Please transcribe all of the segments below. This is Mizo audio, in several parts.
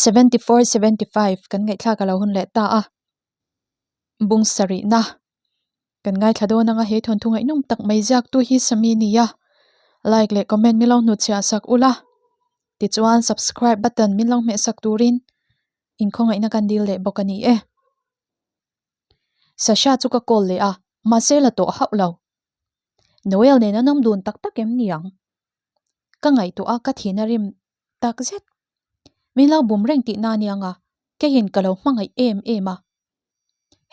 74 75 kan ngaihthlak a lo hun leh ta a bung sarihna kan ngaithla dawn anga he thawnthu ngaihnawm tak mai ziaktu hi Sami nia like leh comment min lo hnutchhiah sak ula tichuan subscribe button min lo hmeh sak turin inkhawngaihna kan dil leh bawk a ni e. Sasha chu ka call leh a mahse la tawh hauh lo. Noel nen an awm dun tak tak em ni ang? Ka ngaihtuah a ka thihna rim tak zet. Min lo bum reng tihna a nia nga, keiin ka lo hmangaih em em a.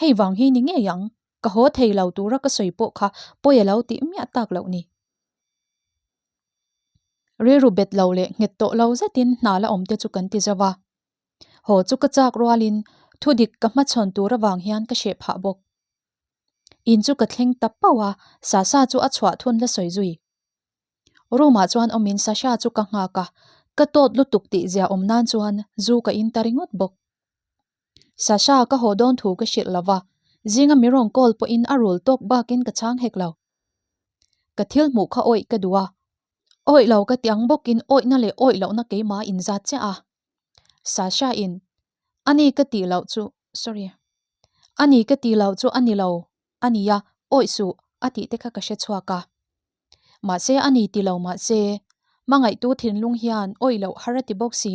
Hei vang hi ni ngei ang, ka haw thei lo tura ka sawi pawh kha pawi a lo tih miah tak loh ni. Rilru bet lo leh nghet tawh lo zetin hna la awm te chu kan ti zauh a. Haw chu ka chak rualin thudik ka hmachhawn tur avang hian ka hreh phah bawk. In chu ka thleng ta pauh a, Sasa chu a chhuah thun la sawi zui. Room ah chuan awmin Sasha chu ka nghak a, ka tawt lutuk tih zia awm nan chuan zu ka in ta ringawt bawk. Sasha ka haw dawn thu ka hrilh lo va, zinga mi rawn call pawhin a rul tawk bakin ka chhang hek lo. Ka thil hmuh kha awih ka duh a, awih lo ka ti ang bawkin awihna leh awih lohna keimah inzat chiah a. Sasha in, Ani ka tih loh chu, sorry, ani ka tih loh chu a ni lo a nia, awih suh a tih te kha ka hre chhuak a. Mahse a ni ti lo mahse, hmangaihtu thinlung hian awih loh har a ti bawk si.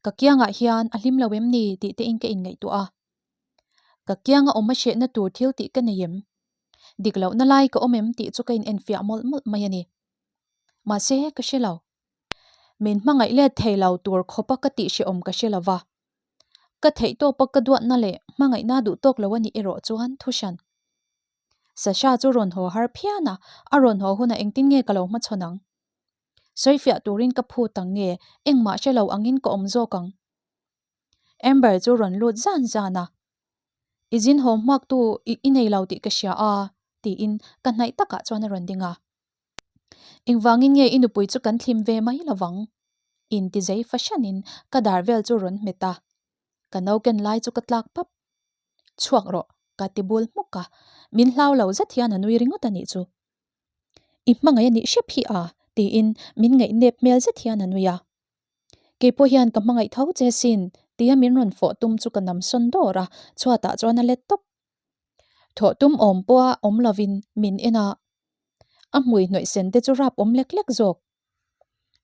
Ka kiangah hian a hlim lo em ni tih te in ka inngaihtuah a. Ka kianga awm a hrehna tur thil tih ka nei em? Dik lohna lai ka awm em tih chu ka inenfiah mawlh mawlh mai a ni. Mahse ka hre lo. Min hmangaih let thei lo tur khawpa ka tih hrehawm ka hre lo va. Ka theihtawpa ka duatna leh hmangaihna duh tawk lo a nih erawh chuan thuhran. Sasha chu rawn haw har phian a, a rawn haw hunah engtin nge ka lo hmachhawn ang? Sawifiah turin ka phut ang nge, engmah hre lo angin ka awm zawk ang? Amber chu rawn lut zan zan a, I zin haw hmuaktu i i nei lo tih ka hria a, tiin ka hnaih takah chuan a rawn ding a. Engvangin nge i nupui chu kan thlim ve mai lovang? Intizei fahranin ka dar vel chu rawn hmet a, ka noken lai chu ka tlak pap. Chhuak rawh, ka ti bul hmuk a, min hlau lo zet hian a nui ringawt a nih chu. I hmangaih a nih hrep hi a, tiin min ngaih nep hmel zet hian a nui a. Kei pawh hian ka hmangaih tho che sin, tia min rawn fawh tum chu ka nam sawn dawr a, chhuatah chuan a let tawp. Thawh tum awm pawha awm lovin min en a, a hmui hnawih sen te chu rap awm lek lek zawk.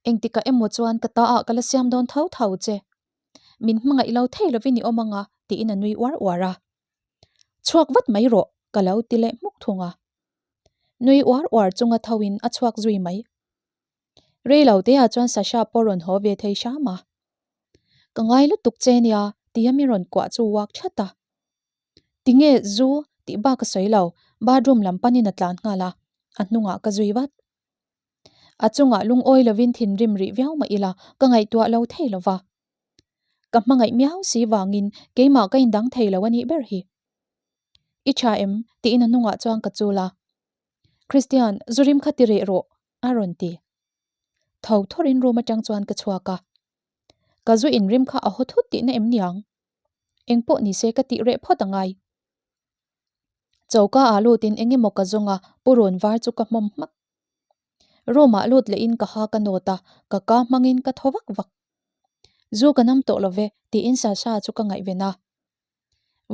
Engtikah emaw chuan ka ta ah ka la siam dawn tho tho che. Min hmangaih lo thei lovin i awm anga tiin a nui uar uar a. Chhuak vat mai rawh ka lo ti leh hmuk thung a. Nui uar uar chunga tho in a chhuak zui mai. Rei lo te ah chuan Sasha pawh rawn haw ve thei hram a. Ka ngai lutuk che nia tia mi rawn kuah chu uak that a. Tinge zu tih bak a sawi lo, bathroom lam panin a tlan nghal a, a hnungah ka zui vat. A chungah lungawi lovin thinrim rih viau mah ila ka ngaihtuah lo thei lo va. Ka hmangaih miau si vangin keimah ka indang thei lo a nih ber hi. I tha em? tiin a hnungah chuan ka chul a. Christian, zu rim kha ti reh rawh, a rawn ti. Tho thawrin room atang chuan ka chhuak a. Ka zu inrim kha a haw thut tihna em niang? Engpawh nise ka tih reh phawt angai. Choka ah lutin eng emaw ka zawng a, pu rawn var chu ka hmawm hmak. Room ah lut lehin ka ha ka nawt a, ka ka hmangin ka thaw vak vak. Zu ka nam tawh lo ve, tiin Sasha chu ka ngaihven a.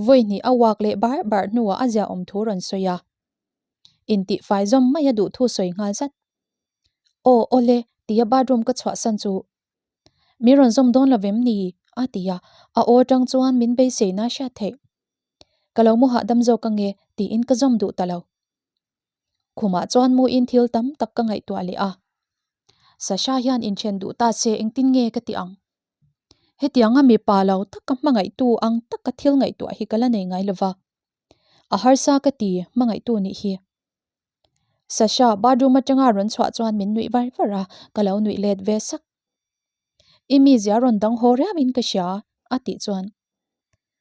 Vawi hnih a uak leh bar bar hnuah a ziaawm thu rawn sawi a. Intihfai zawm mai a duh thu sawi nghal zat. Aw, awle, tia bathroom ka chhuahsan chu Mi rawn zawm dawn lo vem ni? a ti a, a aw atang chuan min beiseina a hriat theih. Ka lo mu hahdam zawk ange tiin ka zawm duh ta lo. Khumah chuan muin thil tam tak ka ngaihtuah leh a. Sasha hian inthen duh ta se engtin nge ka ti ang? Hetianga mipa lo taka hmangaihtu ang taka thil ngaihtuah hi ka la nei ngai lova. A harsa ka ti hmangaihtu nih hi. Sasha bathroom atanga rawn chhuah chuan min nuih var var a, ka lo nuih let ve sak. I mizia rawn dang haw riau in ka hria a tih chuan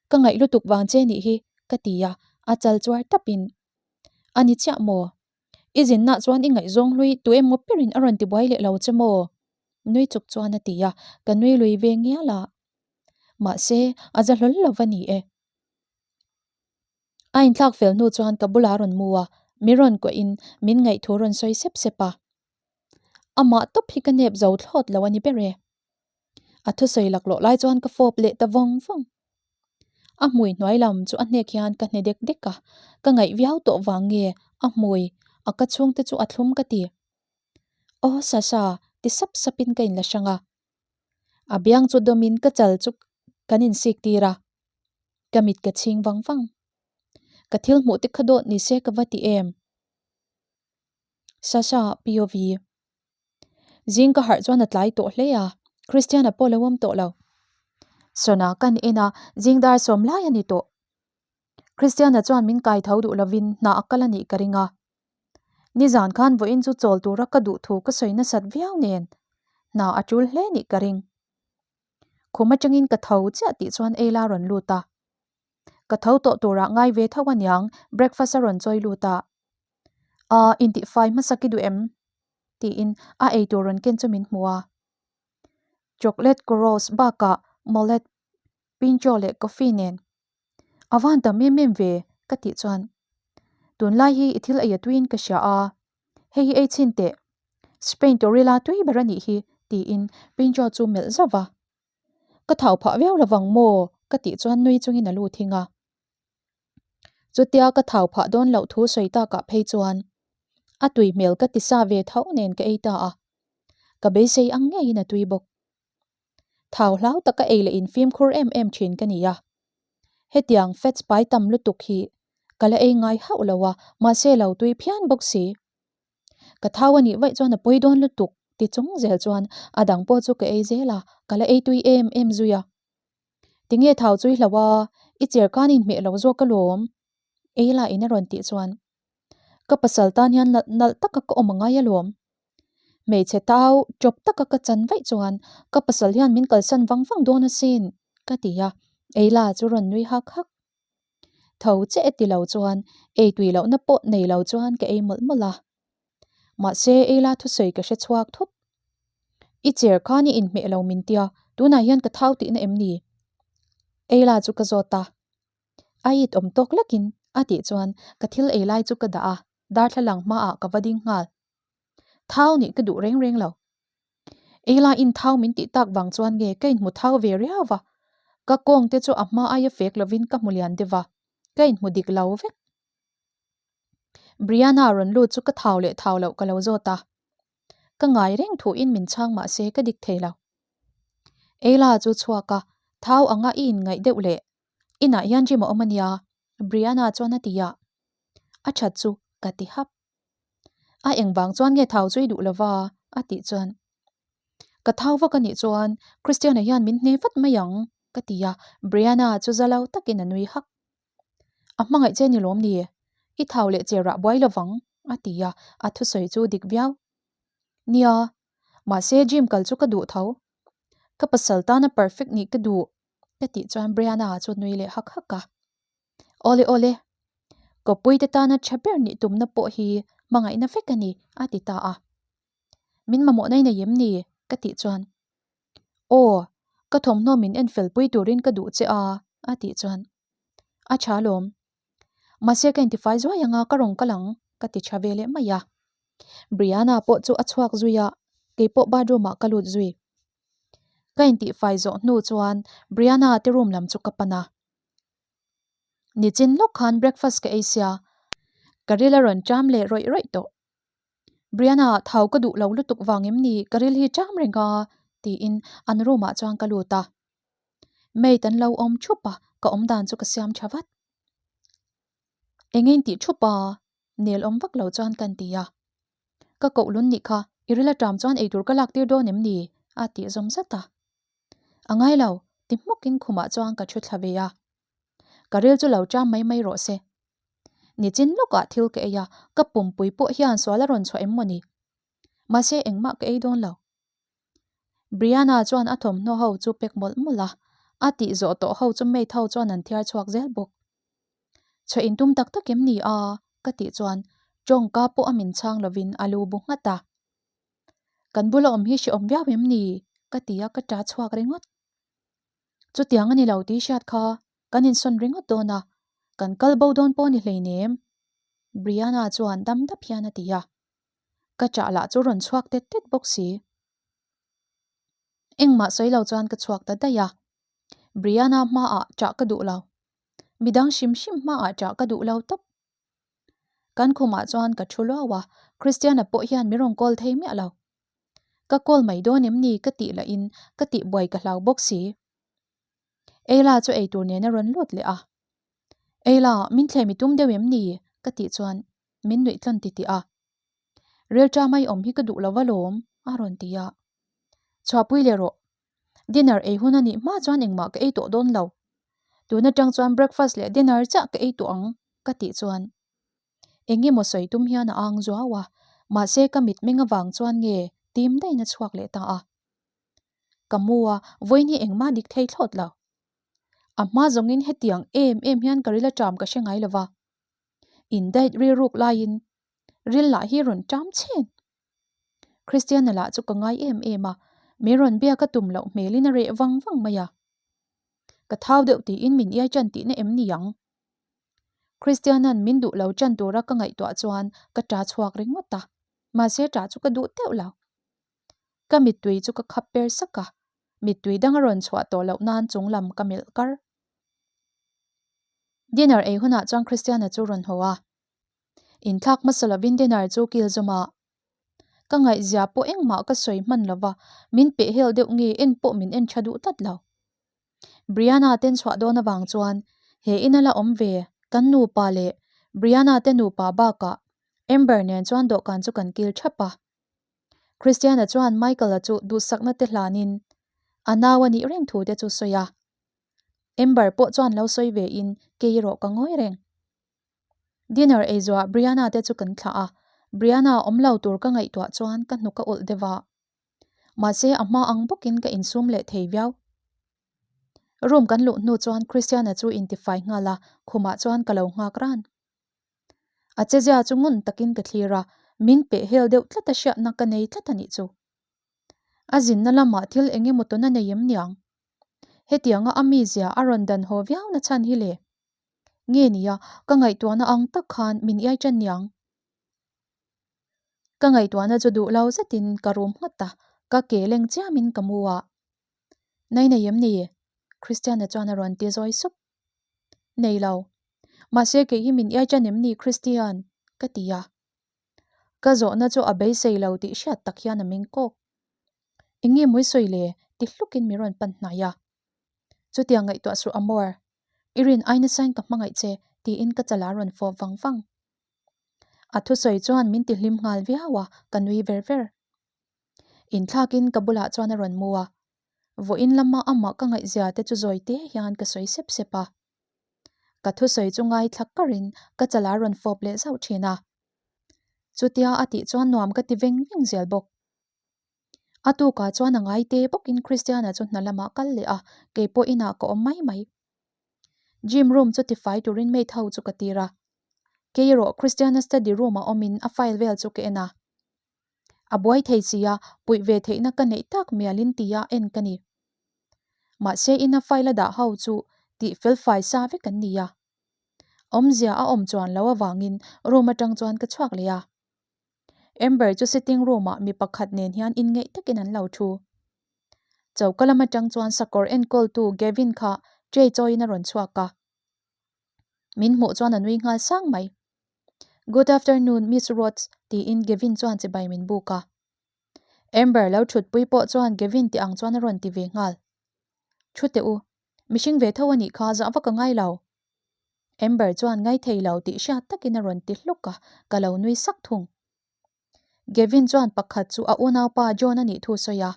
ka ngaih lutuk vang che nih hi ka ti a, a chal chuar tap in a ni chiah maw? I zinna chuan i ngaihzawng hlui tu emaw ber in a rawn ti buai leh lo che maw? Nui chuk chuan a ti a, ka nui lui ve ngial a. Mahse a za hlawl lo va ni e. A inthlak fel hnu chuan ka bulah a rawn mu a, mi rawn kuah in min ngaihthu rawn sawi sep sep a. Amah tawp hi ka nep zo thlawt lo a ni ber e. A thusawi laklawh lai chuan ka fawp leh ta vawng vawng. A hmui hnuai lam chu a hnek hian ka hne dek dek a, ka ngaih viau tawh vang nge a hmui a ka chhungte chu a thlum ka ti. Aw Sasha ti sap sapin ka inla hrang a. A biang chu dawmin ka chal chu kan insik tir a, ka mit ka chhing vang vang. Ka thil hmuh te kha dawt ni se ka va ti em? Sasha POV. Zing ka harh chuan a tlai tawh hle a, Christiana pawh lo awm tawh lo. Sona kan en a, zing dar sawm lai a ni tawh. Christiana chuan min kai tho duh lovin hna a kal a nih ka ring a. Nizan khan vawiin chu chawl tura ka duh thu ka sawi nasat viau nen hna a tul hle nih ka ring. Khum atangin ka tho chiah tih chuan Ella rawn lut a. Ka tho tawh turah ngai ve tho aniang breakfast a rawn chawi lut a. Aaa intihfai hmasa ki duh em? tiin a eitur rawn ken chu min hmu a. Chocolate churros bakah mawlet, pincho leh coffee nen A van tam em em ve ka tih chuan tunlai hi i thil ei a tuiin ka hria a, hei hi ei chhin teh Spain torilla tui ber a nih hi tiin Pincho chu melh zauh va. Ka thau phah viau lovang maw ka tih chuan nui chungin a lu thing a. Chutia ka thau phah dawn loh thu sawi takah phei chuan a tui hmel ka ti sa ve tho nen ka ei ta a, ka beisei ang ngeiin a tui bawk. Thau hlau taka ei leh in fimkhur em em thin ka ni a. Hetiang fats pai tam lutuk hi ka la ei ngai hauh lo a, mahse lo tui phian bawk si. Ka thau a nih vaih chuan a pawi dawn lutuk ti chung zel chuan a dang pawh chu ka ei zel a, ka la ei tui em em zui a. Tinge thau chu i hloh a, i cher khan inhmeh lo zawk alawm, ei lah in a rawn tih chuan Ka pasal tan hian nalh nalh taka ka awm angai alawm. Hmeichhe tau chawp taka ka chan vaih chuan ka pasal hian min kalsan vang vang dawn asin ka ti a, Eila chu rawn nui hak hak. Tho che e ti lo chuan ei tui lohna pawh nei lo chuan ka ei mawlh mawlh a. Mahse Eila thusawi ka hre chhuak thut. I chair khan i inhmeh lo min tia, tunah hian ka thau tihna em ni? Eila chu ka zawt a. A it awm tawk lekin a tih chuan ka thil ei lai chu ka dah a, darthlalang hmaah ka va ding nghal. Thau nih ka duh reng reng lo. Ei laiin thau min tih tak vang chuan nge ka inhmu thau ve riau va, ka kawng te chu a hma aia fek lovin ka hmu lian deuh va, ka inhmu dik lo vek. Brianna rawn lut chu ka thau leh thau loh ka lo zawt a. Ka ngai reng thuin min chhang mah se ka dik thei lo. Eila chu chhuak a, thau anga i inngaih deuh leh inah hian gym a awm a nia, Brianna chuan a ti a. A that chu ka ti hap. A engvang chuan nge thau chu i duh lova? a tih chuan Ka thau vak a nih chuan Christiana hian min hne vat mai ang ka ti a, Brianna chu za lo takin a nui hak. A hmangaih che ni lawm ni? I thau leh che rah buai lovang, a ti a, a thusawi chu dik viau. Nia, mahse gym kal chu ka duh tho. Ka pasal tana perfect nih ka duh, ka tih chuan Brianna chu nui leh hak hak a. Awle awle, kawppuite tana tha ber nih tumna pawh hi hmangaihna vek a ni, a ti ta a. Min mamawhna i nei em ni? ka tih chuan Aw, ka thawmhnaw min en fel pui turin ka duh che a, a tih chuan A tha alawm. Mahse ka intifai zuai anga ka rawn kal ang, ka ti tha ve leh mai a. Brianna pawh chu a chhuak zui a, keipawh bathroom ah ka lut zui. Ka intihfai zawh hnu chuan Brianna te room lam chu ka pan a. Nichin lawk khan breakfast ka ei sia, ka ril a rawn ṭam leh rawih rawih tawh. Brianna, thau ka duh lo lutuk vang em ni ka ril hi ṭam reng a? tiin an room ah chuan ka lut a. Maid an lo awm ṭhup a, ka awm dan chu ka siam ṭha vat. Eng in tih ṭhup a? Nel awm vak lo chuan kan ti a. Ka koh lun nih kha, i ril a ṭam chuan eitur ka lak tir dawn em ni? a tih zawm zat a. A ngai lo, ti hmukin khumah chuan ka ṭhu thla ve a. Ka ril chu lo ṭam mai mai rawh se. Nichin lawkah thil ka ei a, ka pumpui pawh hian sual a rawn chhuah em maw ni? Mahse engmah ka ei dawn lo. Brianna chuan a thawmhnaw ho chu pek mawlh mawlh a, a tih zawh tawh ho chu maid ho chuan an thiar chhuak zel bawk. Chhuah in tum tak tak em ni a? ka tih chuan tawngka pawh a min chhang lovin a lu bu nghat a. Kan bula awm hi hrehawm viau em ni? ka ti a, ka ṭah chhuak ringawt. Chutiang a ni lo tih hriat kha kan insawn ringawt dawn a, kan kal bo dawn pawh a ni hleinem, Brianna chuan dam dap hian a ti a. Ka ṭah lah chu rawn chhuak tet tet bawk si. Engmah sawi lo chuan ka chhuak ta daih a. Brianna hmaah ṭah ka duh lo. Midang hrim hrim hmaah ṭah ka duh lo tawp. Kan khumah chuan ka thu luau a, Christiana pawh hian min rawn call thei miah lo. Ka call mai dawn em ni ka tih lahin ka tih buai ka hlau bawk si. Eila chu eitur nen a rawn lut leh a. Eila, min thlem i tum deuh em ni? ka tih chuan min nuih tlawn titih a. Rilṭa mai awm hi ka duh lo va lawm, a rawn ti a. Chhuahpui leh rawh. Dinner ei hun a nih hma chuan engmah ka ei tawh dawn lo. Tun atang chuan breakfast leh dinner chiah ka ei tawh ang, ka tih chuan eng emaw sawi tum hian a ang zuau a, mahse ka mitmeng avang chuan nge tim daihin a chhuak leh ta a. Ka mu a, vawiin hi engmah dik thei thlawt lo. A hma zawngin hetiang em em hian ka ril aṭam ka hre ngai lo va. In diet rilruk laiin ril lah hi rawn ṭam chhen. Christiana lah chu ka ngai em em a, min rawn biak a tum loh hmelin a reh vang vang mai a. Ka thau deuh tiin min iai ṭan tihna em ni ang? Christiana'n min duh lo ṭan tura ka ngaihtuah chuan ka ṭa chhuak ringawt a, mahse ṭah chu ka duh teuh lo. Ka mittui chu ka khap per sak a, mittui dang a rawn chhuah tawh loh nan chung lam ka melh kar. Dinner ei hunah chuan Christiana chu rawn haw a, Inthlak hmasa lovin dinner chu kil zawm a. Ka ngaihzia pawh engmah ka sawi hman lova, min pehhel deuh nge en pawh min en tha duh tlat lo. Brianna ten chhuah dawn avang chuan he ina la awm ve kan nupa leh Brianna te nupa bakah Amber nen chuan dawhkan chu kan kil thap a. Christiana chuan Michael-a chu duhsakna te hlanin a nau a nih reng thu te chu sawi a. Amber pawh chuan lo sawi ve in kei erawh ka ngawi reng. Dinner ei zuah Brianna te chu kan thlah a, Brianna awm lo tur ka ngaihtuah chuan ka hnuk a ulh deuh a. Mahse a hma ang bawkin ka insum leh thei viau. Room kan luh hnu chuan Christiana chu intifai nghal a, khumah chuan ka lo nghak ran. A chezia chu ngun takin ka thlir a, min peh hel deuh tlat a hriatna ka nei tlat a nih chu. A zinna lamah thil eng emaw tawn a nei em niang? Hetianga a mizia a rawn dan haw viau na chhan hi le. Nge nia, ka ngaihtuahna ang tak khan min iai ṭan niang. Ka ngaihtuahna chu duh lo zetin ka rum nghat a, ka ke leng chiamin ka mu a. Nei nei em ni? Christiana chuan a rawn ti zawi sup. Nei lo. Mahse kei hi min iai ṭan em ni Christian? ka ti a. Ka zawhna chu a beisei lo tih hriat tak hian a meng kawk. Eng nge mawi sawi le? ti hlukin min rawn pan hnai a. Chutiang ngaihtuah suh Amor, i rin ai nasain ka hmangaih che tiin ka chala rawn fawp vang vang. A thusawi chuan min ti hlim nghal viau a, ka nui ver ver. Inthlakin ka bulah chuan a rawn mu a, vawiin lama amah ka ngaihzia te chu zawi te hian ka sawi sep sep a. Ka thusawi chu ngaithla karin ka chala rawn fawp leh zauh thin a. Chutia a tih chuan nuam ka ti veng veng zel bawk. A tukah chuan a ngai te bawkin Christiana chu hna lamah kal leh a, kei pawh inah ka awm mai mai. Gym room chu tifai turin maid ho chu ka tir a. Kei erawh Christiana study room ah awmin a file vel chu ka en a. A buai thei si a, puih ve theihna ka neih tak mialin tia en ka ni. Mahse ina file a dah ho chu tih fel fai sa vek an ni a. Awmzia a awm chuan lo avangin room atang chuan ka chhuak leh a. Amber chu sitting room ah mi pakhat nen hian inngeih takin an lo thu. Choka lam atang chuan sakawr enkawltu Gavin kha tray chawiin a rawn chhuak a. Min hmuh chuan a nui nghal sang mai. Good afternoon, Miss Rhodes, tiin Gavin chuan chibai min buk a. Amber lo thutpui pawh chuan Gavin tih ang chuan a rawn ti ve nghal. Thu teh u, mihring ve tho a nih kha zah vak a ngai lo. Amber chuan ngaithei lo tih hriat takin a rawn ti hluk a, ka lo nui sak thung. Gavin chuan pakhat chu a unaupa John a nih thu sawi a.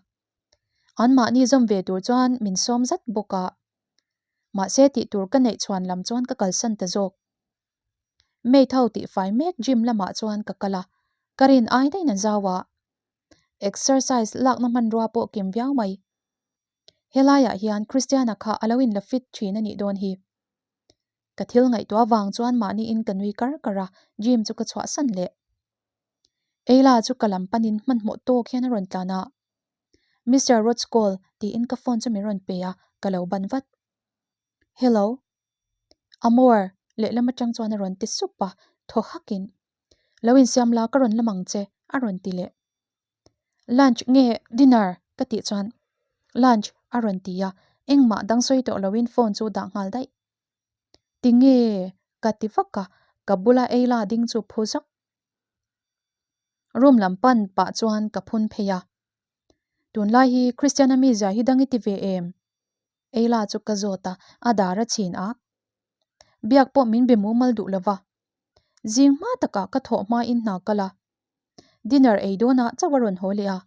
Anmahni zawm ve tur chuan min sawm zat bawk a. Mahse tih tur ka neih chhuan lam chuan ka kalsan ta zawk. Maid ho tih fai mek gym lamah chuan ka kal a, ka rin ai daih na zau a. Exercise lakna hmanrua pawh kim viau mai. Helaiah hian Christiana kha a lo inla fit thin a nih dawn hi. Ka thil ngaihtuah vang chuan mahniin ka nui kar kar a, gym chu ka chhuahsan leh. Eila chu ka lam panin hmanhmawh tawk hian a rawn tlan a. Mister Rhodes call tiin ka phone chu min rawn pe a, ka lo ban vat. Hello. Amor, lehlam atang chuan a rawn ti sup a, thaw hakin, Lo insiam la ka rawn lam ang che, a rawn ti leh. Lunch nge dinner? ka tih chuan. Lunch a rawn ti a, engmah dang sawi tawh loin phone chu dah nghal daih. Tinge? ka ti vak a, ka bula ei la ding chu phu zak. Room lam pan pah chuan ka phun phei a. Tunlai hi Christiana mizia hi dang i ti ve em? Eila chu ka zawt a, a dar a chhin ak. Biak pawh min be mumal duh lo va. Zing hma takah ka thawh hmain hna kal a. Dinner ei dawnah chauh a rawn haw leh a.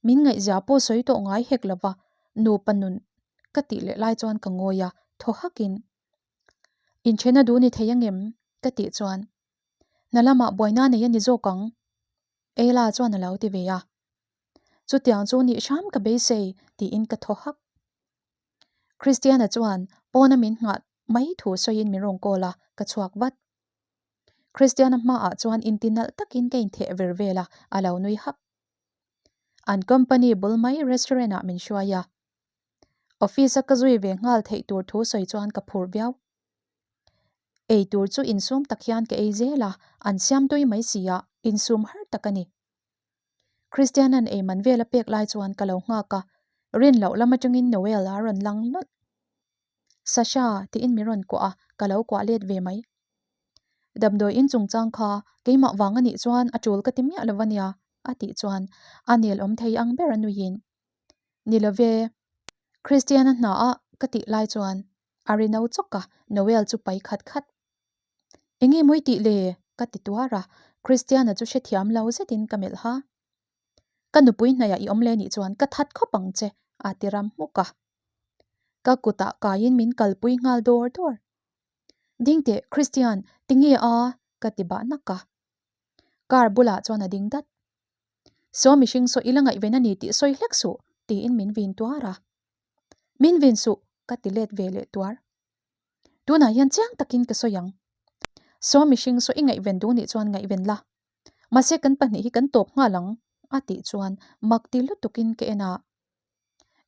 Min ngaihzia pawh sawi tawh ngai hek lo va, nupa nun ka tih leh lai chuan ka ngawi a, thaw hakin, Inthena duh ni thei angem? ka tih chuan, Hna lamah buaina nei a ni zawk ang, Eila chuan a lo ti ve a. Chutiang chu nih hram ka beisei tiin ka thaw hak. Christiana chuan pawna min nghah mai thu sawiin min rawn call a, ka chhuak vat. Christiana hmaah chuan inti nalh takin ka intheh vir vel a, a lo nui hak. An company bul mai restaurant ah min hruai a. Office a ka zui ve nghal theih tur thu sawi chuan ka phur viau. Ei tur chu insum tak hian ka ei zel a, an siam tui mai si a, insum har tak a ni. Christiana'n ei man vel a pek lai chuan ka lo nghak a, rin loh lam atangin Noel a rawn lang nawlh. Sasha tiin min rawn kuah a, ka lo kuah let ve mai. Damdawi in chungchang kha keimah vang a nih chuan a tul ka ti miah lo a nia a tih chuan a nel awm thei ang ber a nuiin. Ni lo ve, Christiana hna a ka tih lai chuan a ri no chawk a, Noel chu pai khat khat. Enge mawi tih le? ka ti tuar a, Christiana chu hrethiam lo zetin ka melh ha. Ka nupui hnaiah i awm le nih chuan ka that khawp ang che a ti ram hmuk a. Ka kutah kaiin min kalpui nghal dawr dawr. Ding teh Christian, tinge a? ka ti bah nak a. Car bulah chuan a ding dat. Saw mihring saw i la ngaihven a ni tih sawi hlek suh tiin min vin tuar a. Min vin suh ka ti let ve leh tuar. Tunah hian chiang takin ka sawi ang. Saw mihring saw i ngaihven duh nih chuan ngaihven la. Mahse kan pahnih hi kan tawp nghal ang a tih chuan mak ti lutukin ka en a.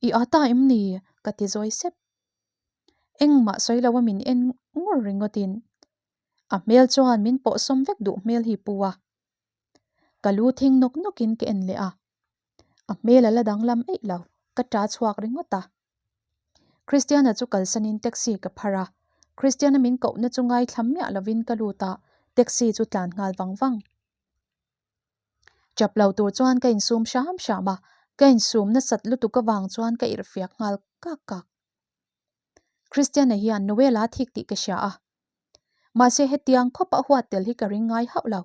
I a ta em ni? ka ti zawi sep. Engmah sawi lo a min en ngur ringawtin a hmel chuan min pawhsawm vek duh hmel hi pu a. Ka lu thing nawk nawkin ka en leh a. A hmel a la danglam eih lo, ka ta chhuak ringawt a. Christiana chu kalsanin taxi ka phar a, Christiana min kohna chu ngaithla miah lovin ka lut a, taxi chu tlan nghal vang vang. Chap lo tur chuan ka insum hram hram a, ka insum nasat lutuk avang chuan ka irhfiak nghal kak kak. Christiana hian Noela thik tih ka hria a, mahse hetiang khawp a huat tel hi ka ring ngai hauh lo.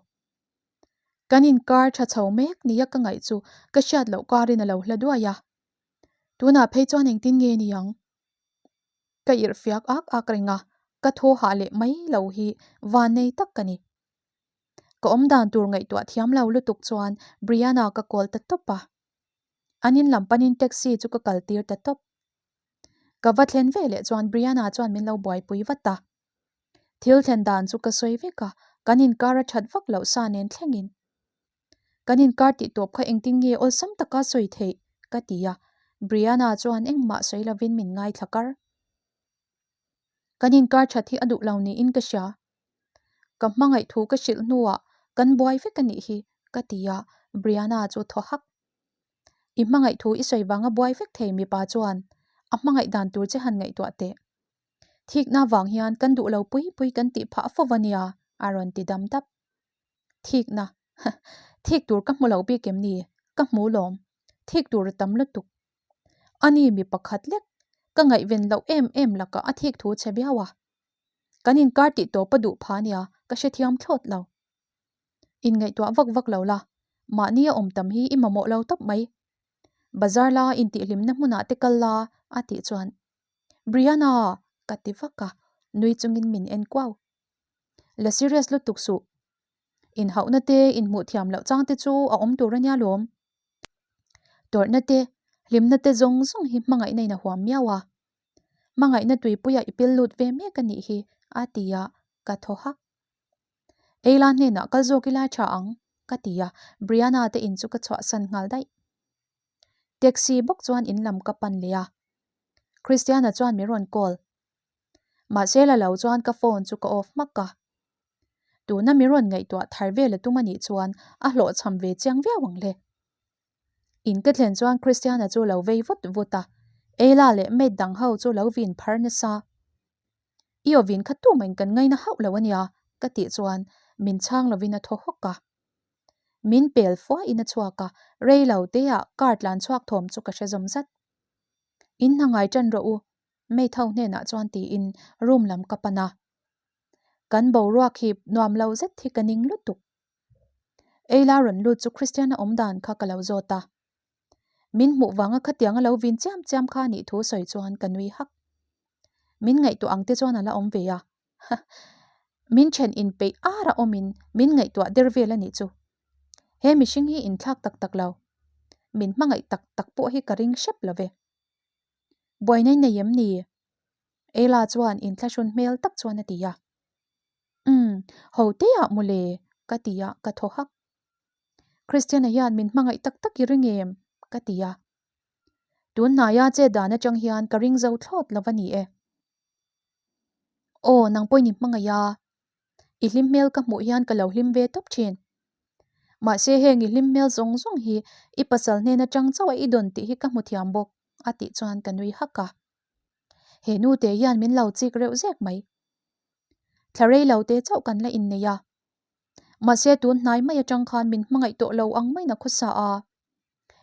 Kan inkar tha chho mek nia ka ngaih chu ka hriat loh karin a lo hla duai a. Tunah phei chuan engtin nge ni ang? Ka irhfiak ak ak reng a, ka thaw hah leh mai lo hi vannei tak ka ni. Ka awmdan tur ngaihtuah thiam lo lutuk chuan Brianna ka call ta tawp a. An in lam panin taxi chu ka kal tir ta tawp. Ka va thlen ve leh chuan Brianna chuan min lo buaipui vat a. Thil thlen dan chu ka sawi vek a, kan inkar a that vak loh sa nen thlengin. Kan inkar tih tawp kha engtin nge awlsam taka sawi theih? ka ti a, Brianna chuan engmah sawi lovin min ngaithla kar. Kan inkar that hi a duh lo niin ka hria. Ka hmangaih thu ka hrilh hnuah kan buai vek a nih hi, ka ti a, Brianna chu thaw hak. I hmangaih thu i sawi vanga buai vek thei mipa chuan a hmangaih dan tur che han ngaihtuah teh. Thikna vang hian kan duh lo pui pui kan tih phah fo va nia, a rawn ti dam dap. Thikna, thik tur ka hmu lo bik em ni? Ka hmu lawm. Thik tur a tam lutuk. Ani mi pakhat lek, ka ngaihven loh em em lakah a thik thu che viau a. Kan inkar tih tawp a duh pha nia, ka hrethiam thlawt lo. Inngaihtuah vak vak lo la, mahni a awm tam hi i mamawh lo tawp mai. Bazar la intihhlimna hmunah te kal la a tih chuan, Brianna! ka ti vak a, nui chungin min en kuau. La serious lutuk suh. Inhauhna te, inhmuh thiam loh chang te chu a awm tur a nia lawm. Tawrhna te, hlimna te zawng zawng hi hmangaihna in a huam miau a. Hmangaihna tuipuia i pil lut ve mek a nih hi a ti a, ka thaw hak. Eila hnenah kal zawk ila tha ang ka ti a, Brianna te in chu ka chhuahsan nghal daih. Taxi bawk chuan in lam ka pan leh a, Christiana chuan min rawn call. Mahse la lo chuan ka phone chu ka off hmak a. Tuna min rawn ngaihtuah thar vel a tum a nih chuan a hlawhchham ve chiang viau ang le. In ka thlen chuan Christiana chu lo vei vut vut a, Ella leh maid dang ho chu lo vin phar nasa. I aw vin kha tumahin kan ngaina hauh lo ania ka tih chuan min chhang lovin a thaw hawk a. Min pel fuahin a chhuak a, rei lo teah car tlan chhuak thawm chu ka hre zawm zat. In hna ngai tan rawh u, maid ho hnenah chuan tiin room lam ka pan a. Kan boruak hi nuam lo zet hi ka ning lutuk. Eila rawn lut chu Christiana awm dan kha ka lo zawt a. Min hmuh vanga khatianga lo vin chiam chiam kha nih thu sawi chuan ka nui hak. Min ngaihtuah ang te chuan a la awm ve a. Min then inpeih ar a awmin min ngaihtuah der vel a nih chu. He mihring hi inthlak tak tak lo. Min hmangaih tak tak pawh hi ka ring hrep lo ve. Buaina i nei em ni? Eila chuan inthlahrun hmel tak chuan a ti a. Umm, ho te ah mawle, ka ti a, ka thaw hak. Christiana hian min hmangaih tak tak i ring em? ka ti a. Tun hnaia chet dan atang hian ka ring zo thlawt lo va ni e. Aw, nang pawhin i hmangaih a. I hlim hmel ka hmuh hian ka lo hlim ve tawp thin. Mahse heng i hlim hmel zawng zawng hi i pasal hnen atang chauh a i dawn tih hi ka hmu thiam bawk, a tih chuan ka nui hak a. He nute hian min lo chik reuh zek mai. Thla rei lo te chauh kan la innei a. Mahse tun hnai mai atang khan min hmangaih tawh lo ang maiin a khawsa a.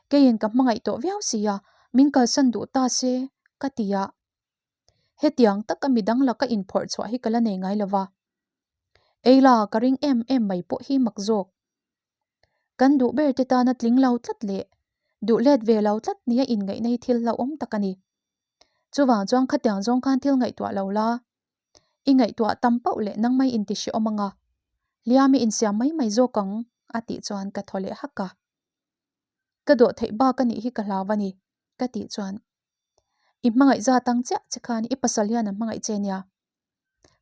Keiin ka hmangaih tawh viau si a, min kalsan duh ta se, ka ti a. Hetiang taka midang laka inphawrh chhuah hi ka la nei ngai lo va. Eila ka ring em em mai pawh hi mak zawk. Kan duh ber te tana tling lo tlat leh duh let ve lo tlat nia inngaihna hi thil hlauhawm tak a ni. Chuvang chuan khatiang zawng khan thil ngaihtuah lo la, I ngaihtuah tam pauh leh nang mai inti hrehawm anga, hliam i insiam mai mai zawk ang, a tih chuan ka thaw leh hak a. Ka dawh theih bak a nih hi ka hlau a ni, ka tih chuan. I hmangaih zat ang chiah che khan i pasal hian a hmangaih che nia.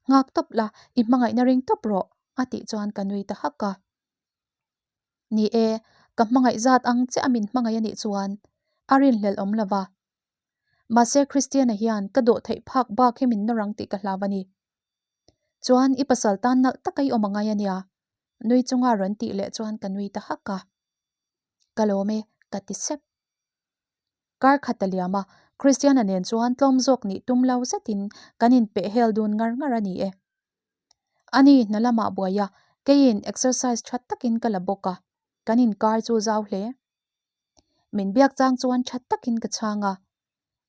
Nghak tawp la, i hmangaihna ring tawp rawh, a tih chuan ka nui ta hak a. Ni e, ka hmangaih zat ang chiah a min hmangaih a nih chuan a rinhlelh awm lo va. Mahse Christiana hian ka dawh theih phak bak hi min nawr ang tih ka hlau a ni. Chuan i pasal tan nalh taka i awm angai a nia, nui chunga rawn tih leh chuan ka nui ta hak a. Ka lawm e, ka ti sep. Kar khat a liam a, Christiana nen chuan tlawm zawk nih tum lo zetin kan inpeh hel dun ngar ngar a ni e. Ani hna lamah buai a, keiin exercise tha takin ka la bawk a, kan inkar chu zau hle. Min biak chang chuan tha takin ka chhang a,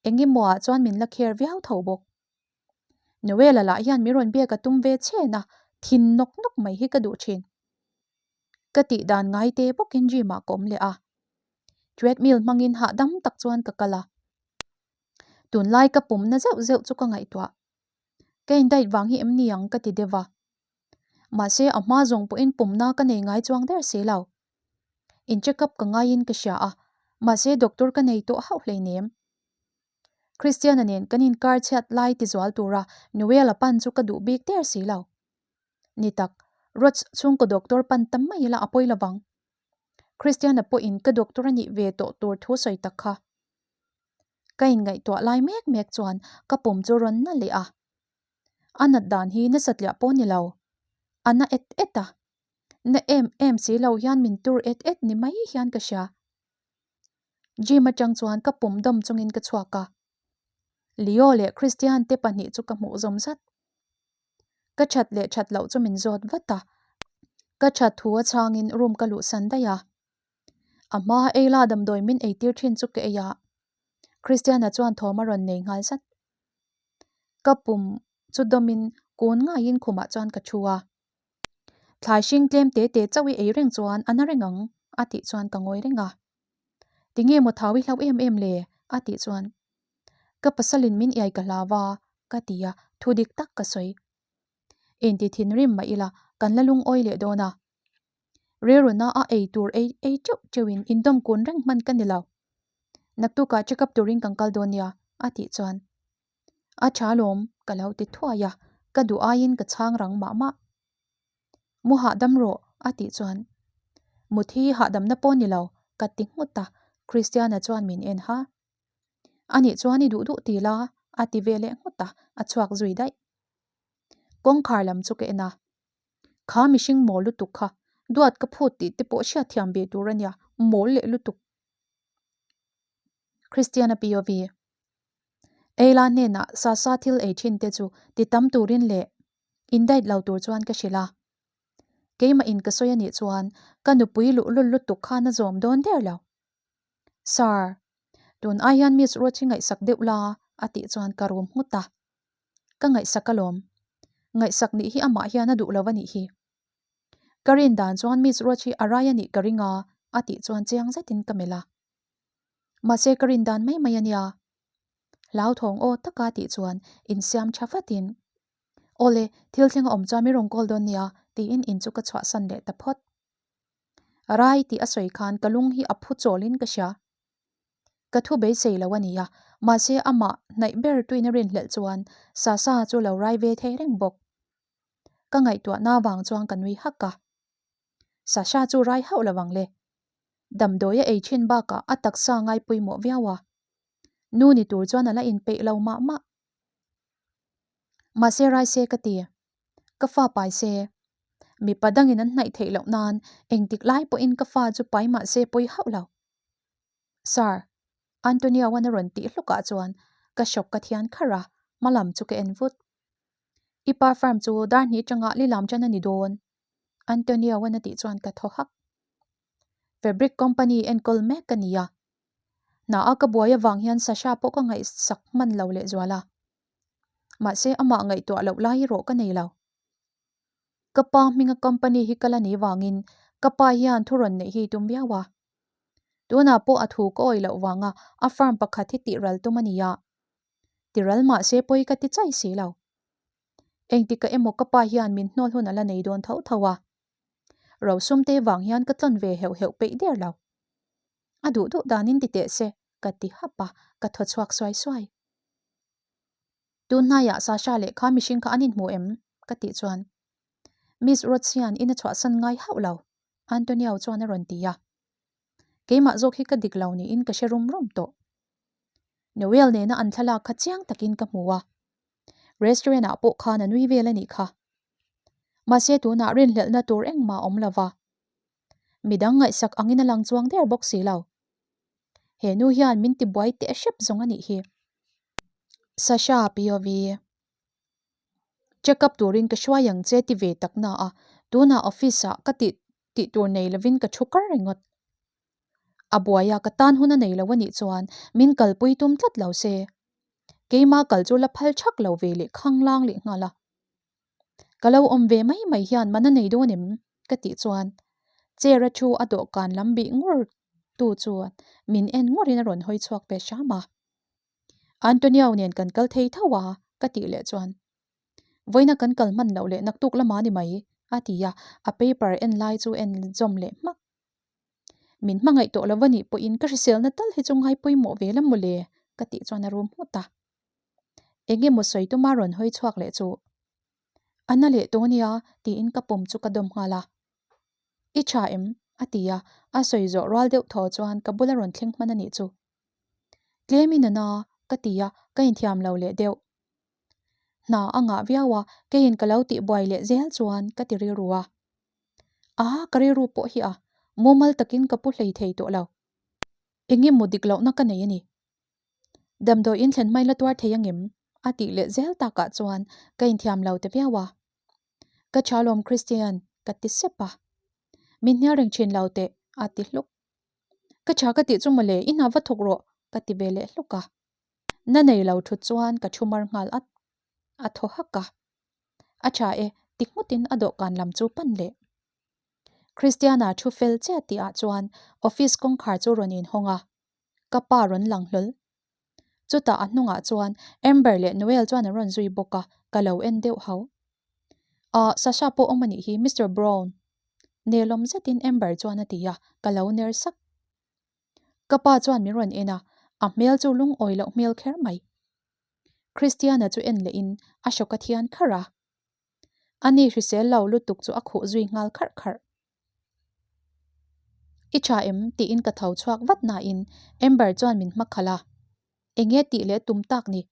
engemaw ah chuan min la kher viau tho bawk. Noela lah hian min rawn biak a tum ve chhen a, thin nawk nawk mai hi ka duh thin. Ka tih dan ngai te bawkin gym ah ka awm leh a, treadmill hmangin hahdam tak chuan ka kal a. Tunlai ka pumna zeuh zeuh chu ka ngaihtuah. Ka in diet vang hi em ni ang ka ti deuh a. Mahse a hma zawng pawhin pumna ka nei ngai chuang der si lo. In check up ka ngaiin ka hria a, mahse doctor ka nei tawh hauh hleinem. Christiana nen kan inkar chhiat lai ti zual tura Noel-a pan chu ka duh bik der si lo. Ni tak, Rods chhungkaw doctor pan tam mai ila a pawi lovang. Christiana pawhin ka doctor a nih ve tawh tur thu sawi tak kha. Ka inngaihtuah lai mek mek chuan ka pum chu rawn na leh a. A nat dan hi nasa tliah pawh ni lo. A na et et a. Na em em si lo hian min tur et et ni mai hian ka hria. Gym atang chuan ka pum dawm chungin ka chhuak a. Leo leh Christian te pahnih chu ka hmuh zawm zat. Ka that leh that loh chu min zawt vat a. Ka that thu a chhangin room ka luhsan daih a. A hma eila damdawi min eitir thin chu ka ei a. Christiana chuan thawm a rawn nei nghal zat. Ka pum chu dawmin kun ngaiin khumah chuan ka thu a. Thlai hring tlem te te chauh i ei reng chuan a na reng ang a tih chuan ka ngawi reng a. Tinge maw thau i hlauh em em le? a tih chuan ka pasalin min iai ka hlau a ka ti a, thu dik tak ka sawi. Inti thinrim mah ila kan la lungawi leh dawn a. Rilruna a ei tur ei ei teuh teuhin indawm kun reng hman ka ni lo. Naktukah check up turin kan kal dawn nia a tih chuan a tha lawm ka lo ti thuai a, ka duh aiin ka chhang rang mah mah. Mu hahdam rawh a tih chuan mut hi hahdamna pawh ni lo ka ti nghut a, Christiana chuan min en ha. Anih chuan i duh duh ti la a ti ve leh nghut a, a chhuak zui daih. Kawngkhar lam chu ka en a, Kha mihring mawl lutuk kha, duat ka phut tih te pawh hriatthiam ve tur a nia, mawl leh lutuk. Christiana POV. Eila hnenah Sasa thil ei thin te chu ti tam turin leh in diet lo tur chuan ka hrilh a. Keimah in ka sawi a nih chuan ka nupui luhlul lutuk khan a zawm dawn der lo. Sir, tun ai hian Miss Ruth hi ngaihsak deuh la a tih chuan ka rum nghut a. Ka ngaihsak alawm. Ngaihsak nih hi amah hian a duh lo a nih hi. Ka rin dan chuan Miss Ruth hi a rai a nih ka ring a a tih chuan chiang zetin ka melh a. Mahse ka rin dan mai mai a nia. Hlauthawng aw taka tih chuan insiam tha fatin, Awle, thil thleng a awm chuan min rawn call dawn nia, tiin in chu ka chhuahsan leh ta phawt. Rai tih a sawi khan ka lung hi a phu chawlin ka hria. Ka thu beisei lo a nia, mahse amah hnaih ber tuin a rinhlelh chuan Sasa chu lo rai ve thei reng bawk. Ka ngaihtuahna vang chuan ka nui hak a. Sasha chu rai hauh lo ang le. Damdawi a ei thin bakah a taksa ngai pawimawh viau a. Nu ni tur chuan a la inpeih lo mah mah. Mahse rai se ka ti. Ka fa pai se. Mipa dangin an hnaih theih loh nan engtik lai pawhin ka fa chu pai mah se pawi hauh lo. Sir, Antonio-a'n a rawn tih hlukah chuan ka shock ka thian kharh a, hma lam chu ka en vut. I pa farm chu dar hnih tangah lilam tan a ni dawn. Antonio-a'n a tih chuan ka thaw hak. Fabric company enkawl mek ka ni a. Hna a ka buai avang hian Sasha pawh ka ngaihsak hman lo lehzual a. Mahse amah ngaihtuah loh lai erawh ka nei lo. Ka pa hminga company hi ka la ni vangin ka pa hian thu rawn neih hi tum viau a. Tunah pawh a thu ka awih loh vanga a farm pakhat hi tih ral tum a ni a. Ti ral mahse pawi ka ti chai si lo. Engtika emaw ka pa hian min hnawl hun a la nei dawn tho tho a. Rosum te vang hian ka tlawn ve heuh heuh peih der lo. A duh duh danin ti teh se, ka ti hap a, ka thaw chhuak suai suai. Tun hnaiah Sasha leh kha mihring kha an inhmu em? ka tih chuan Miss Rhodes hian in a chhuahsan ngai hauh lo, Antonio chuan a rawn ti a. Keimah zawk hi ka dik lo niin ka hre rum rum tawh. Noel nena an thlalak kha chiang takin ka hmu a, restaurant ah pawh khan a nui vel a nih kha. Mahse tunah rinhlelhna tur engmah a awm lo va, midang ngaihsak angin a lang chuang der bawk si lo. He nu hian min tibuai teh hrep zawng a nih hi. Sasha POV. Check up turin ka hruai ang che ti ve tak na a, tunah office ah ka tih tih tur nei lovin ka thu kar ringawt. A buaia ka tan hun a nei lo a nih chuan min kalpui tum tlat lo se. Keima kal chu la phal thak lo ve leh khanglang leh nghal a. Ka lo awm ve mai mai hian man a nei dawn em? ka tih chuan chair a thu a dawhkan lam bih ngur tu chuan min en ngurin a rawn hawi chhuak ve hram a. Antonio nen kan kal thei tho a ka tih leh chuan Vawiina kan kal hman loh leh naktuk lama ni mai a ti a, a paper en lai chu en zawm leh hmak. Min hmangaih tawh lo a nih pawhin ka hriselna tal hi chu ngai pawimawh ve la mawle ka tih chuan a rum nghut a. Eng emaw sawi tuma rawn hawi chhuak leh chu a na leh tawh ania tiin ka pawm chu ka dawm nghal a. I tha em? a ti a, a sawi zawh rual deuh thaw chuan ka bula rawn thleng hman a nih chu. Tlemin a na ka ti a, ka inthiam lo leh deuh. Hna a ngah viau a, keiin ka lo tihbuai leh zel chuan ka ti rilru a. A, ka rilru pawh hi a, mumal takin ka pu hlei thei tawh lo. Eng emaw dik lohna ka nei a ni. Damdawi in thlen hmain la tuar thei angem? a tih leh zel takah chuan ka inthiam lo ta viau a. Ka tha lawm Christian, ka ti sep a. Min hnial reng thin lo teh, a ti hluk. Ka tha ka tih chu mawle, i hna va thawk rawh, ka ti ve leh hluk a. Na nei lo thut chuan ka thu mar nghal at. A thaw hak a. A tha e, ti nghutin a dawhkan lam chu pan leh. Christiana thu fel chiah tihah chuan office kawngkhar chu rawn inhawng a, ka pa rawn lang hlawl. Chutah a hnungah chuan Amber leh Noel chuan an rawn zui bawk a, ka lo en deuh hau. Ah, Sasha pawh awm a nih hi, Mister Brown. Nelawm zetin Amber chuan a ti a, ka lo ner sak. Ka pa chuan min rawn en a, a hmel chu lungawi loh hmel kher mai. Christiana chu en lehin a hrawk a thian kharh a. Ani hrisel lo lutuk chu a khuh zui nghal kharh kharh. I tha em? tiin ka tho chhuak vat nain Amber chuan min hma khalh a. Enge tih leh tum tak ni?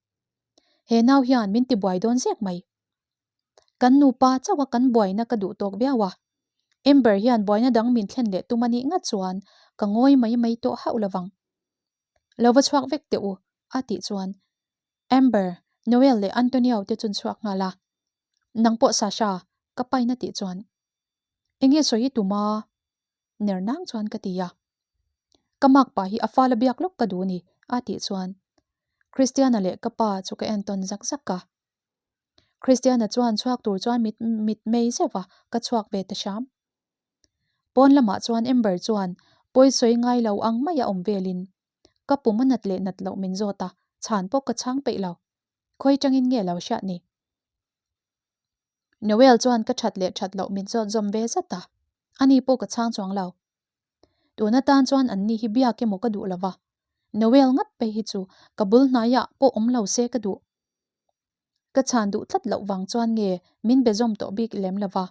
He nau hian min tibuai dawn zek mai. Kan nupa chauha kan buaina ka duh tawk viau a. Amber hian buaina dang min thlen leh tum a nih ngat chuan ka ngawi mai mai tawh hauh lovang. Lo va chhuak vek teh u, a tih chuan Amber, Noel leh Antonio te chun chhuak nghal a. Nang pawh Sasha, ka pain a tih chuan Enge sawi i tum a? Ner nang chuan ka ti a. Ka mak pa hi a fala biak lawk ka duh ni, a tih chuan Christiana leh ka pa chu ka entawn zak zak a. Christiana chuan chhuak tur chuan mit mit mei zeuh a, ka chhuak ve ta hram. Pawn lamah chuan Amber chuan pawi sawi ngai lo ang mai a awm velin ka pum a nat leh nat loh min zawt a, chhan pawh ka chhang peih lo. Khawi tangin nge lo hriat ni? Noel chuan ka that leh that loh min zawt zawm ve zat a, ani pawh ka chhang chuang lo. Tun atan chuan an ni hi biak emaw ka duh lo va, Noel ngat phei hi chu ka bul hnaiah pawh awm lo se ka duh. Ka chhan duh tlat loh vang chuan nge min be zawm tawh bik lem lo va.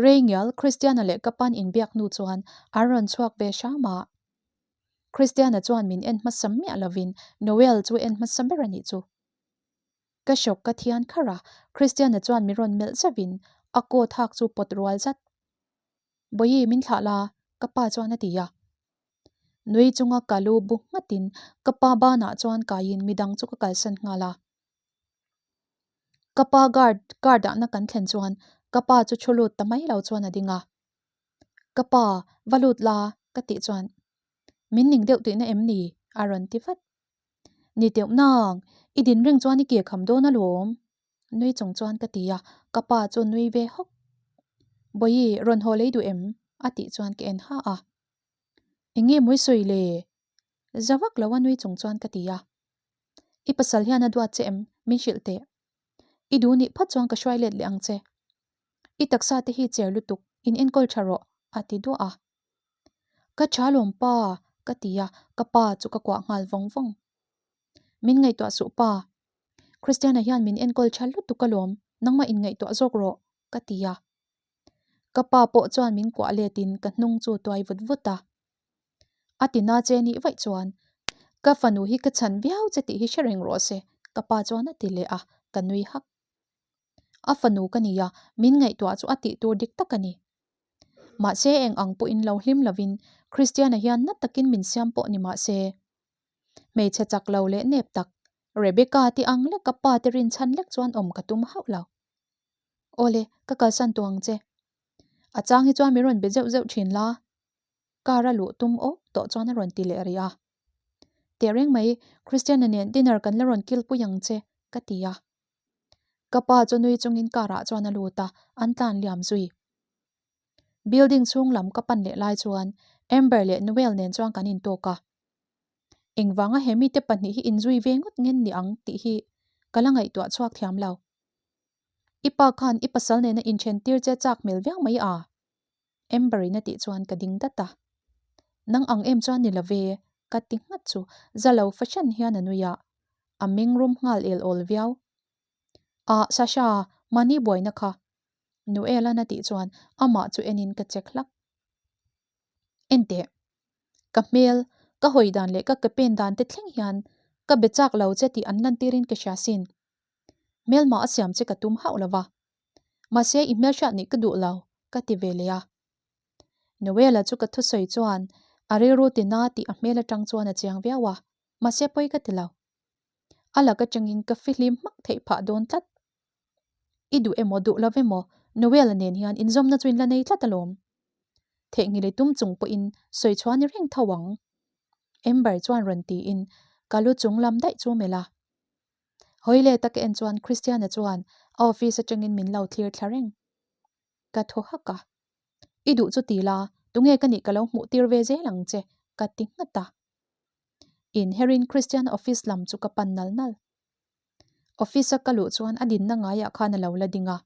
Rei ngial Christiana leh ka pan inbiak hnu chuan an rawn chhuak ve hram a. Christiana chuan min en hmasa miah lovin Noel chu en hmasa ber a nih chu. Ka hrawk ka thian kharh a, Christiana chuan min rawn melh zauhin a coat hak chu pawt rual zat. Bawihi min thlah la, ka pa chuan a ti a. Nui chunga ka lu bu nghatin ka pa banah chuan kaiin midang chu ka kalsan nghal a. Ka pa guard car dahna kan thlen chuan ka pa chu thu lut ta mai lo chuan a ding a. Ka pa, va lut la, ka tih chuan min ning deuh tihna em ni? a rawn ti vat. Ni teuh nang, i din reng chuan i ke kham dawn alawm, nui chung chuan ka ti a, ka pa chu nui ve hawk. Bawihi, rawn haw lei duh em? a tih chuan ka en ha a. Eng nge mawi sawi le? Za vak lo a nui chung chuan ka ti a. I pasal hian a duat che em? Min hrilh teh. I duh nih phawt chuan ka hruai let leh ang che. I taksa te hi cher lutuk, in enkawl tha rawh, a ti duah a. Ka tha lawm pa, ka ti a, ka pa chu ka kuah nghal vawng vawng. Min ngaihtuah suh pa. Christiana hian min enkawl tha lutuk alawm, nangmah in ngaihtuah zawk rawh, ka ti a. Ka pa pawh chuan min kuah letin ka hnung chu tuai vut vut a. A ti na che nih vaih chuan ka fanu hi ka chhan viau che tih hi hre reng rawh se, ka pa chuan a ti leh a, ka nui hak. A fanu ka ni a, min ngaihtuah chu a tih tur dik tak a ni. Mahse eng ang pawhin lo hlim lovin Christiana hian na takin min siam pawh ni mahse, hmeichhe chak lo leh nep tak Rebecca ti ang lek ka pa te rinchhan lek chuan awm ka tum hauh lo. Awle, ka kalsan tawh ang che. A chang hi chuan min rawn be zeuh zeuh thin la. Car a luh tum awk tawh chuan a rawn ti leh rih a. Teh reng mai, Christiana nen dinner kan la rawn kil pui ang che, ka ti a. Ka pa chu nui chungin car ah chuan a lut a, an tlan liam zui. Building chhung lam ka pan leh lai chuan Amber leh Noel nen chuan kan intawk a. Engvanga he mite pahnih hi inzui ve ngawt ngen ni ang tih hi ka la ngaihtuah chhuak thiam lo. I pa khan i pasal nena inthen tir che chak hmel viau mai a? Amber in a tih chuan ka ding dat a. Nang ang em chuan ni lo ve, ka ti nghat chu za lo fahran hian a nui a. A meng rum nghal el awl viau. Ah, Sasha, mahni buaina kha. Noel-a'n a tih chuan amah chu enin ka check hlak. Enteh, ka hmel, ka hawi dan leh ka ke pen dan te thleng hian ka be chak lo che tih an lantirin ka hria sin. Hmelmah a siam che ka tum hauh lo va. Mahse, i hmelhriat nih ka duh lo, ka ti ve leh a. Noel-a chu ka thusawi chuan a rilru tina tih a hmel atang chuan a chiang viau a, mahse pawi ka ti lo. A lak atangin ka fihlim hmak theih phah dawn tlat. I duh emaw duh lo emaw Noel-a nen hian inzawmna chu in la nei tlat alawm. Theihnghilh i tum chung pawhin sawi chhuah ni reng tho ang. Amber chuan rawn tiin ka lu chung lam daih chu melh a. Hawi let a ka en chuan Christiana chuan a office atangin min lo thlir thla reng. Ka thaw hak a. I duh chu ti la, tunge ka nih ka lo hmuh tir ve zel ang che, ka ti nghat a. Inherin Christiana office lam chu ka pan nal nal. Office a ka luh chuan a dinna ngaiah khan a lo la ding a.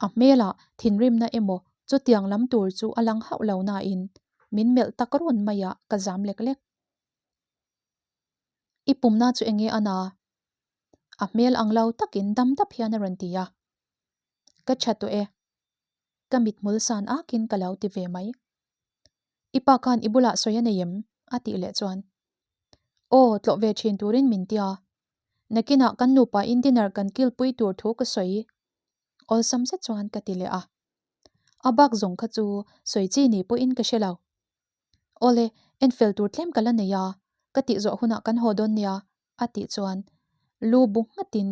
A hmelah thinrimna emaw chutiang lam tur chu a lang hauh lo nain min melh tak rawn maiah ka zam lek lek. I pumna chu enge a na? A hmel ang lo takin dam dap hian a rawn ti a. Ka tha tawh e. Ka mithmul san akin ka lo ti ve mai. I pa khan i bulah sawi a nei em? a tih leh chuan. Aw, tlawh ve thin turin min tia. Nakinah kan nupa in dinner kan kilpui tur thu ka sawi. Awlsam zet chuan ka ti leh a. A bak zawng kha chu sawi chi ni pawhin ka hre lo. Awle, en fel tur tlem ka la nei a. Ka tih zawh hunah kan haw dawn nia, a tih chuan lu bu nghatin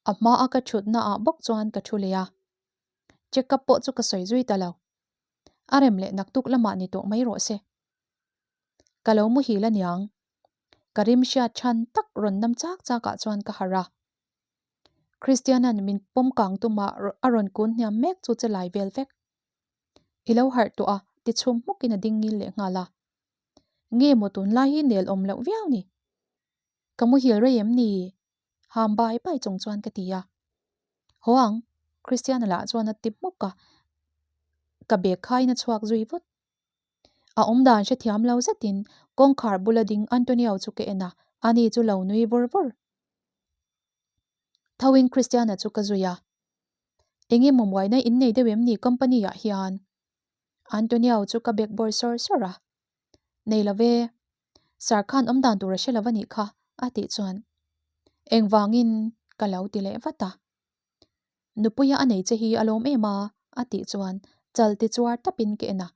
a hmaa ka thutna ah bawk chuan ka thu leh a. Check up pawh chu ka sawi zui ta lo. A rem leh naktuk lamah ni tawh mai rawh se. Ka lo muhil aniang. Ka rim hriat chhan tak rawn nam chak chak ah chuan ka harh a. Christian-a'n min pawm kang tuma a rawn kun hniam mek chu che lai vel vek. I lo harh tawh a, ti chhum hmukin a ding ngil leh nghal a. Nge maw tunlai hi nel awm loh viau ni? Ka muhil rei em ni? Ham bai bai chung chuan ka ti a. Haw ang, Christian-a lah chuan a ti hmuk a, ka bag khaiin a chhuak zui vut. A awmdan hrethiam lo zetin kawngkhar bula ding Antonio chu ka en a, ani chu lo nui vur vur. Thoin Christiana chu ka zui a, Enge maw muaina in nei deuh em ni company ah hian? Antonio chu ka bag bawr sawr sawr a, Nei lo ve, Sir khan awmdan tur a hre lo a nih kha a tih chuan engvangin ka lo ti leh vat a. Nupuia a nei che hi a lawm em a a tih chuan chal ti chuar tapin ka en a,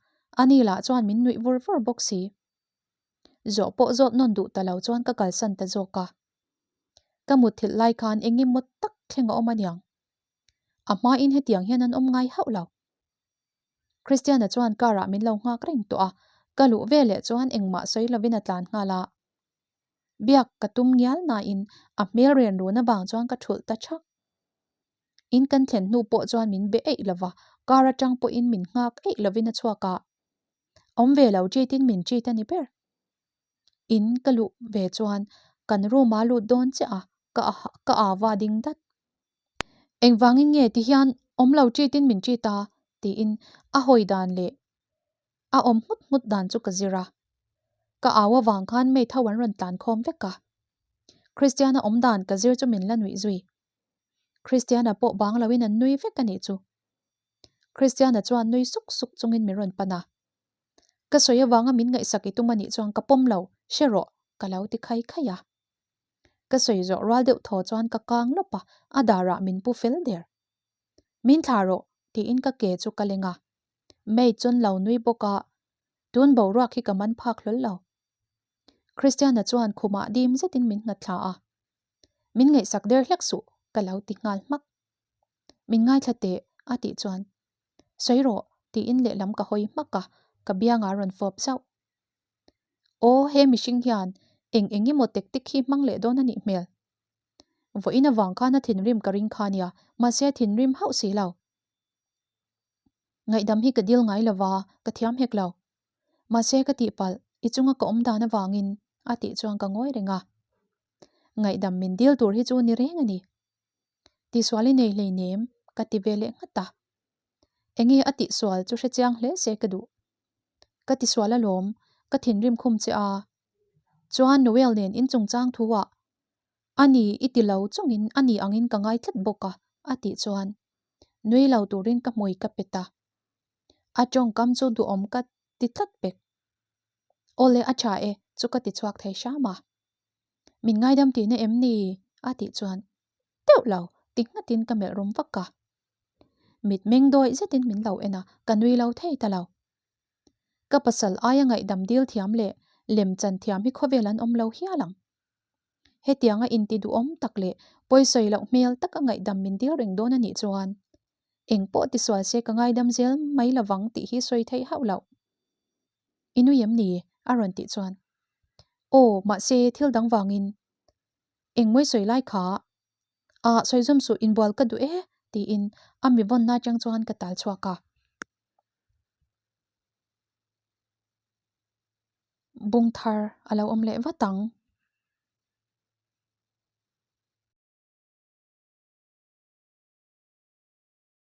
ani lah chuan min nuih vur vur bawk si. Zawh pawh zawt nawn duh ta lo chuan ka kalsan ta zawk a. Ka mutthilh lai khan eng emaw tak thleng a awm aniang. A hmain hetiang hian an awm ngai hauh lo. Christiana chuan car ah min lo nghak reng tawh a, ka luh ve leh chuan engmah sawi lovin a tlan nghal a. Biak ka tum ngial nain a hmel ren run avang chuan ka thulh ta thak. In kan thlen hnu pawh chuan min be eih lova, car atang pawhin min nghak eih lovin a chhuak a. Awm ve lo treat in min treat a ni ber. In ka luh ve chuan kan room a lut dawn chiah a, ka ka ava ding dat. Engvangin nge ti hian awm lo treat in min treat a tiin a hawi dan leh a awm nghut nghut dan chu ka zir a. Ka au avang khan maid ho an rawn tlan khawm vek a. Christiana awm dan ka zir chu min la nuih zui. Christiana pawh bang loin an nui vek a nih chu. Christiana chuan nui suk suk chungin min rawn pan a. Ka sawi avanga min ngaihsak i tum a nih chuan ka pawm lo, hre rawh, ka lo ti khai khai a. Ka sawi zawh rual deuh thaw chuan ka kang lawp a, a darah min pu fel der. Min thlah rawh, tiin ka ke chu ka leng a. Maid chuan lo nui bawk a, tun boruak hi ka man phak hlawl lo. Christiana chuan khumah dim zetin min nghat thla a. Min ngaihsak der hlek suh, ka lo ti nghal hmak. Min ngaithla teh, a tih chuan, Sawi rawh, tiin lehlam ka hawi hmak a, ka biangah a rawn fawp zauh. Aw, he mihring hian eng eng emaw tactic hi hmang leh dawn a nih hmel. Vawiin avang khan a thinrim ka ring kha nia, mahse a thinrim hauh si lo. Ngaihdam hi ka dil ngai lova, ka thiam hek lo. Mahse ka tihpalh, i chunga ka awm dan avangin, a tih chuan ka ngawi reng a. Ngaihdam min dil tur hi chu ni reng a ni. Tihsual i nei hleinem, ka ti ve leh nghat a. Enge a tihsual chu hrechiang hle se ka duh. Ka tisual alawm, ka thinrim khum che a. Chuan Noel nen in chungchang thu ah a ni i ti lo chungin a ni angin ka ngai tlat bawk a, a tih chuan nui lo turin ka hmui ka pet a. A tawngkam chu duhawm ka ti tlat pek. Awle a tha e chu ka ti chhuak thei hram a. Min ngaidam tihna em ni? a tih chuan teuh lo ti nghatin ka melh rum vak a. Mit meng dawih zetin min lo en a, ka nui lo thei ta lo. Ka pasal aia ngaihdam dil thiam leh lem chan thiam hi khawvel an awm lo hial ang. Hetianga inti duhawm tak leh pawisawi loh hmel taka ngaihdam min dil reng dawn a nih chuan eng pawh tisual se ka ngaidam zel mai lovang tih hi sawi theih hauh loh. I nui em ni? a rawn tih chuan Aw, mahse thil dang vangin eng mawi sawi lai kha ah sawi zawm suh inbual ka duh e tiin a mi vawnna atang chuan ka tal chhuak a. Bung thar a lo awm leh vat ang.